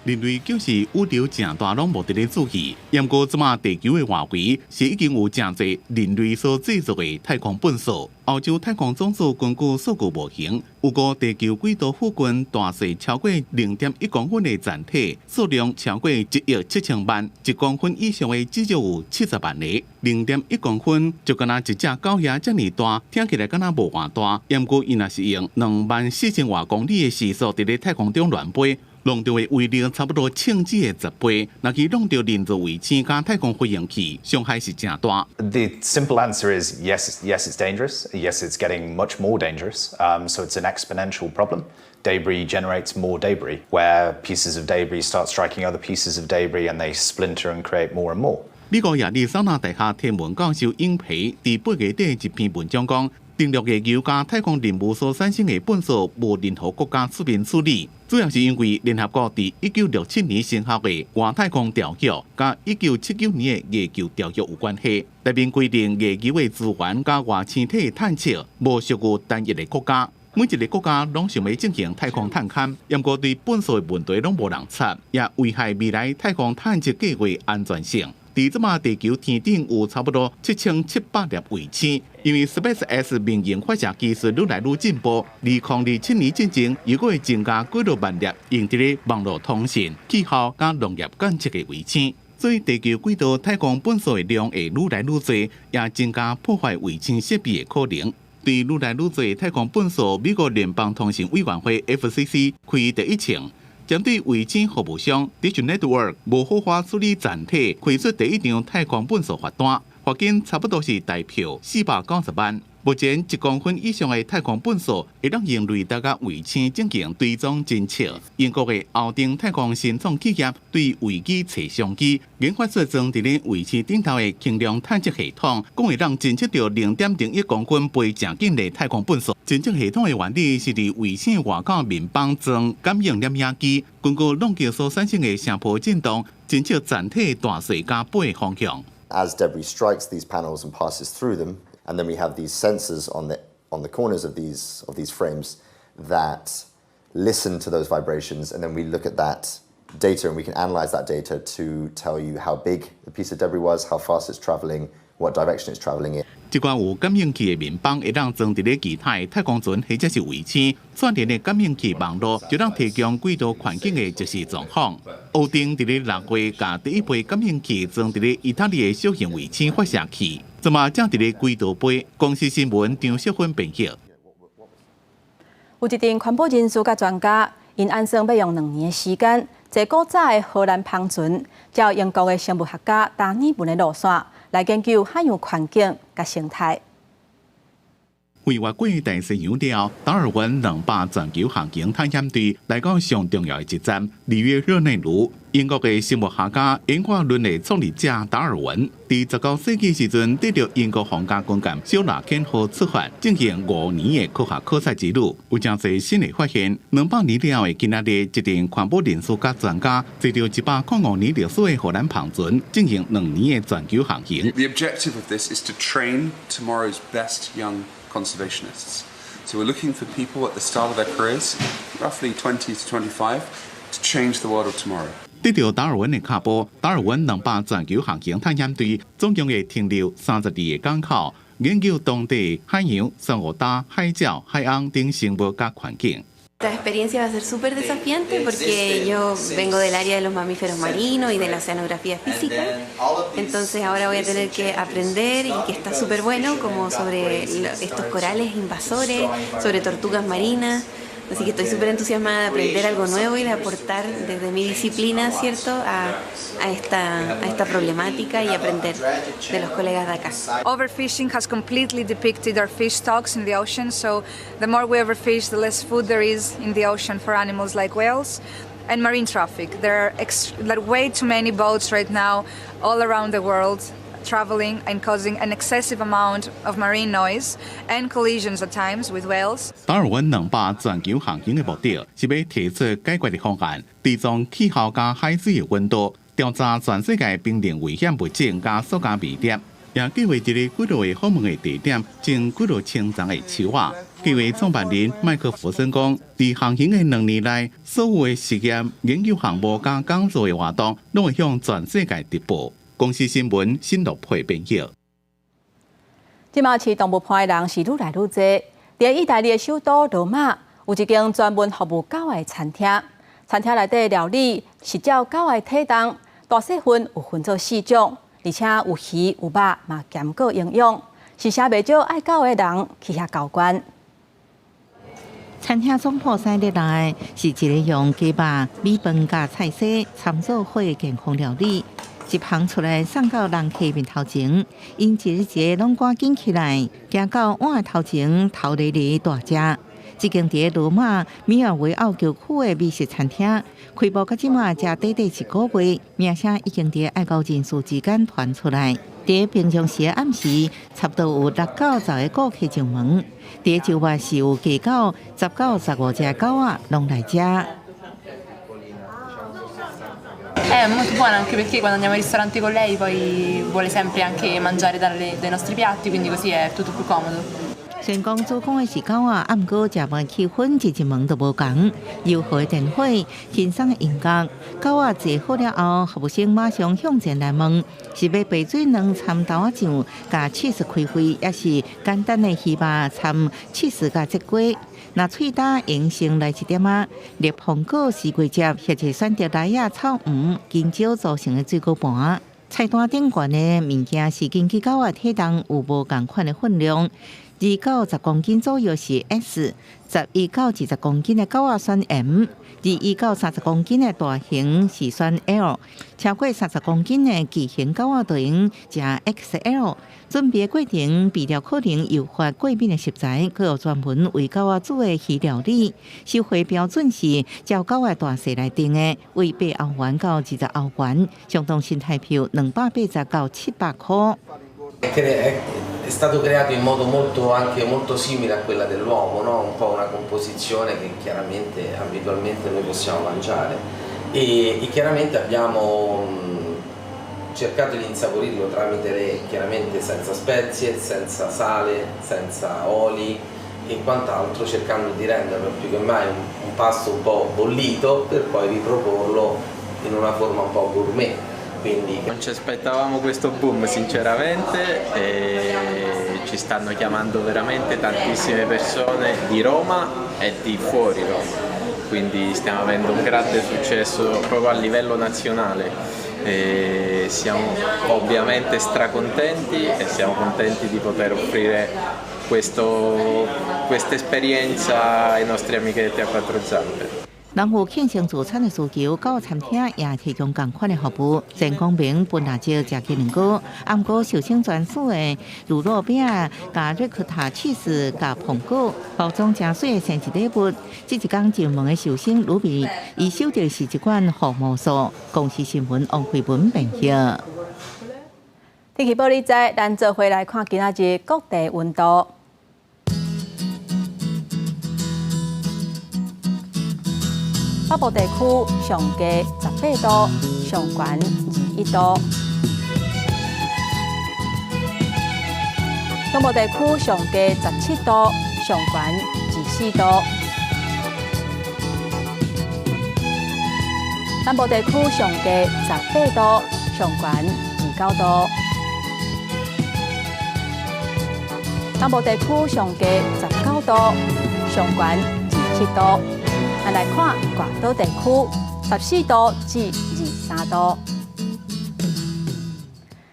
Speaker 12: 人類就是宇宙誠大，攏無佇咧注意。毋過這馬地球的外圍是已經有誠濟人類所製造的太空糞埽。歐洲太空總署根據數據模型，預估地球軌道附近大細超過0.1公分的殘體數量超過1億7000萬，1公分以上的至少有70萬個。0.1公分就敢若一隻狗仔遮爾大，聽起來敢若無偌大。毋過伊若是用24,000外公里的時速佇咧太空中亂飛，弄著的威力差不多銃子的10倍，若去弄著人造衛星佮太空飛行器，傷害是誠大。
Speaker 13: The simple answer is yes, yes, it's dangerous. Yes, it's getting much more dangerous. So it's an exponential problem. Debris generates more debris, where pieces of debris start striking other pieces of debris and they splinter and create more and more.
Speaker 12: 美國亞利桑那大學天文教授英培佇8月底一篇文章講，登陸月球佮太空任務所產生的糞埽無任何國家出面處理，主要是因為聯合國佇1967年生效的外太空條約，佮1979年的月球條約有關係。內面規定月球的資源佮外星體的探測無屬於單一的國家，每一个國家攏想欲進行太空探勘，毋過對糞埽的問題攏無人插，也危害未來太空探測計劃安全性。佇這馬地球天頂有差不多7700粒衛星，因為 SpaceX 民營發射技術愈來愈進步，2027年進前又閣會增加幾若萬粒用佇咧網路通訊、氣候佮農業監測的衛星，所以地球軌道太空糞埽的量會愈來愈濟，也增加破壞衛星設備的可能。對愈來愈濟太空糞埽，美國聯邦通訊委員會 FCC 開第一槍。針對衛星服務商 Dish Network 無好好處理殘體，開出第一張太空糞埽罰單，罰金差不多是台票490萬。目前1公分以上的太空糞掃會當用雷達佮衛星進行追蹤偵測。英國的甌定太空新創企業對衛機測相機研發出裝佇咧衛星頂頭的輕量探測系統，講會當偵測著0.01公分飛誠緊的太空糞掃。偵測系統的原理是佇衛星外口面板裝感應攝影機，根據浪橋所產生的聲波震動，偵測殘體大細佮飛方向。
Speaker 14: As debris strikes these panels and passes through them, and then we have these sensors on the corners of these frames that listen to those vibrations, and then we look at that data and we can analyze that data to tell you how big the piece of debris was, how fast it's traveling, what direction it's traveling in.
Speaker 12: 這款有感應器的面板會當裝佇咧其他的太空船或者是衛星，串聯的感應器網路就當提供軌道環境的即時狀況。甌定佇咧6月共第一批感應器裝佇咧意大利的小型衛星發射器，這馬正佇咧軌道飛。公視新聞張淑芬編譯。
Speaker 1: 有一陣環保人士佮專家，𪜶按算欲用2年的時間，坐古早的荷蘭帆船，照英國的生物學家達爾文的路線，來研究海洋環境佮生態。
Speaker 12: 飛越過大西洋了，達爾文200全球航行探險隊來到上重要的一站——里約熱內盧。英國的生物學家演化論的創立者達爾文，佇19世紀時陣，得著英國皇家軍艦小獵犬號出發，進行5年的科學考察之旅。有誠濟新的發現。200年了後的今仔日，一陣環保人士佮專家，坐著105年歷史的荷蘭帆船，進行2年的全球航行。
Speaker 15: The objective of this is to train tomorrow's best young conservationists. So we're looking for people at the start of their careers, roughly 20 to 25, to change the world of tomorrow.
Speaker 12: 得著達爾文的跤步，達爾文兩百全球航行探險隊總共會停留32個港口，研究當地海洋、珊瑚礁、海鳥、海翁等生物佮環境。
Speaker 16: Esta experiencia va a ser súper desafiante porque yo vengo del área de los mamíferos marinos y de la oceanografía física. Entonces ahora voy a tener que aprender, y que está súper bueno, como sobre estos corales invasores, sobre tortugas marinas. Así que estoy súper entusiasmada de aprender algo nuevo y de aportar desde mi disciplina, ¿cierto?, a esta problemática y aprender de los colegas de acá.
Speaker 17: Overfishing has completely depleted our fish stocks in the ocean, so the more we overfish, the less food there is in the ocean for animals like whales. And marine traffic. There are like way too many boats right now all around the world traveling and causing an excessive amount of marine noise and collisions at times with whales.
Speaker 12: 達爾文兩百全球航行的目的是欲提出解決的方案，追蹤氣候佮海水的溫度，調查全世界瀕臨危險物種佮塑膠微粒，也計劃佇咧幾落個訪問的地點種幾落千叢的樹仔。計劃創辦人麥克弗森講，佇航行的2年內，所有的實驗、研究項目佮講座的活動，攏會向全世界直播。公視新聞新樂配編譯。
Speaker 1: 這馬飼動物伴的人是愈來愈濟。佇意大利的首都羅馬，有一間專門服務狗的餐廳。餐廳內底料理是照狗的體重，大細份有分做四種，而且有魚有肉，嘛兼顧營養，是啥袂少愛狗的人去遐交關。
Speaker 19: 餐廳總鋪西熱來是一个用雞肉、米飯佮菜絲摻做伙的健康料理。一捧出來送到人客面頭前，𪜶一个一个攏趕緊起來，行到碗的頭前，頭咧咧大食。這間佇羅馬米爾維奧舊區的美食餐廳，開幕到這馬才短短一個月，名聲已經佇愛狗人士之間傳出來。佇平常時的暗時，差不多有6到10個顧客上門。佇晝晚是有加到10到15隻狗仔攏來食。
Speaker 18: È molto buona anche perché quando andiamo al ristorante con lei poi vuole sempre anche mangiare dai nostri piatti, quindi così è tutto più comodo.
Speaker 19: 雖然講主攻的是狗仔，啊，毋過食飯氣氛一入門就無仝。柔和的燈火，輕鬆的音樂，狗仔坐好了後，服務生馬上向前來問，是欲白水卵摻豆仔醬，佮起司開胃，抑是簡單的魚肉摻起司佮節瓜。若喙焦會先來一點仔熱蘋果西瓜汁，或者選擇梨仔、草黃、香蕉組成的水果盤。菜單頂懸的物件是根據狗仔體重有無仝款的分量。
Speaker 2: 2到10公斤左右是 S，11到20公斤的狗仔選 M，21到30公斤的大型是選 L，超過三十公斤的巨型狗仔就用食 XL。準備過程備料可能誘發過敏的食材，閣有專門為狗仔煮的魚料理。收費標準是照狗仔大細來定的，為8歐元到20歐元，相當新台票280到700箍。
Speaker 3: È stato creato in modo molto, anche molto simile a quella dell'uomo, no? Un po' una composizione che chiaramente abitualmente noi possiamo mangiare e chiaramente abbiamo cercato di insaporirlo tramite le, chiaramente senza spezie, senza sale, senza oli e quant'altro, cercando di renderlo più che mai un pasto un po' bollito per poi riproporlo in una forma un po' gourmet. Quindi.
Speaker 4: Non ci aspettavamo questo boom sinceramente e ci stanno chiamando veramente tantissime persone di Roma e di fuori Roma, quindi stiamo avendo un grande successo proprio a livello nazionale e siamo ovviamente stracontenti e siamo contenti di poter offrire questa esperienza ai nostri amichetti a quattro zampe.
Speaker 2: 人有慶生自餐的需求，狗餐廳也提供仝款的服務。全光明分辣椒食雞卵糕，毋過壽星專屬的乳酪餅，佮瑞克塔起司佮蘋果，包裝誠媠的生日禮物。這一工上門的壽星魯比，伊收著是一罐福魔素。公視新聞王慧文編譯。
Speaker 1: 天氣報你知，咱做伙來看今仔日各地溫度。北部地區上低18度，上懸21度；中部地區上低17度，上懸24度；南部地區上低18度，上懸29度；東部地區上低19度，上懸27度。咱來看外島地區，14度至23度。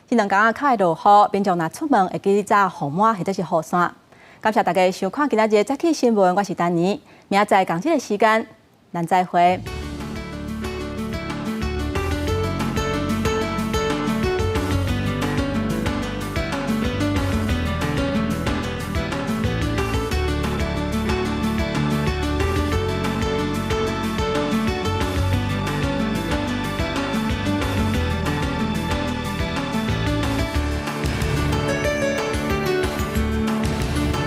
Speaker 1: 這兩工較會落雨，民眾若出門會記得帶雨帽或者是雨傘。感謝大家收看今仔日的早起新聞，我是丹妮。明仔載仝這个時間，咱再會。